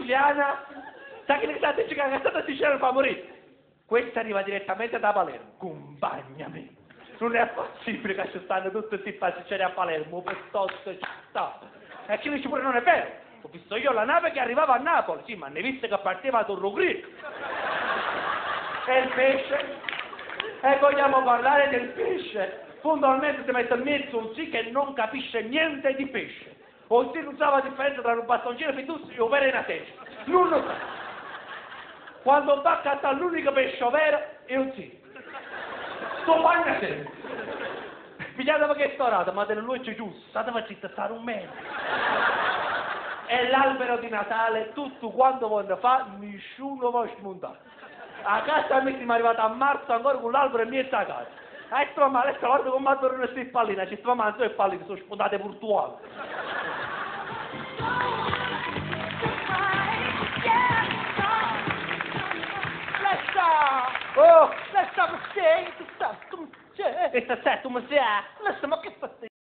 siciliana, sa che sta dice che la cassata siciliana fa morire. Questa arriva direttamente da Palermo. Cumpagnami. Non è possibile che ci stanno tutti questi pasticceri a Palermo, per tutto ci sta. E chi dice pure non è vero. Ho visto io la nave che arrivava a Napoli, sì, ma ne visto che partiva da Torro Greco. E il pesce? E vogliamo parlare del pesce? Puntualmente si mette in mezzo un sì che non capisce niente di pesce. O sì non sa la differenza tra un bastoncino fituzzo e un vero e una testa. Non lo sa. Quando va a cattare l'unico pesce vero è un sì. Sto bagno sempre. Pigliate che è storata, ma delle luce giusto, state facendo stare un meno. E l'albero di Natale, tutto quanto voglio fare, nessuno vuole smontare. A casa mi siamo arrivati a marzo ancora con l'albero in mezzo a casa. Adesso ma adesso guarda come tornano queste palline, ci stiamo mangiando le palline, sono spuntate virtuali. Lesta! Oh, Lesta, ma sei, tu sta, tu sei. questa sei, tu mi sei. Lesta, ma che fai?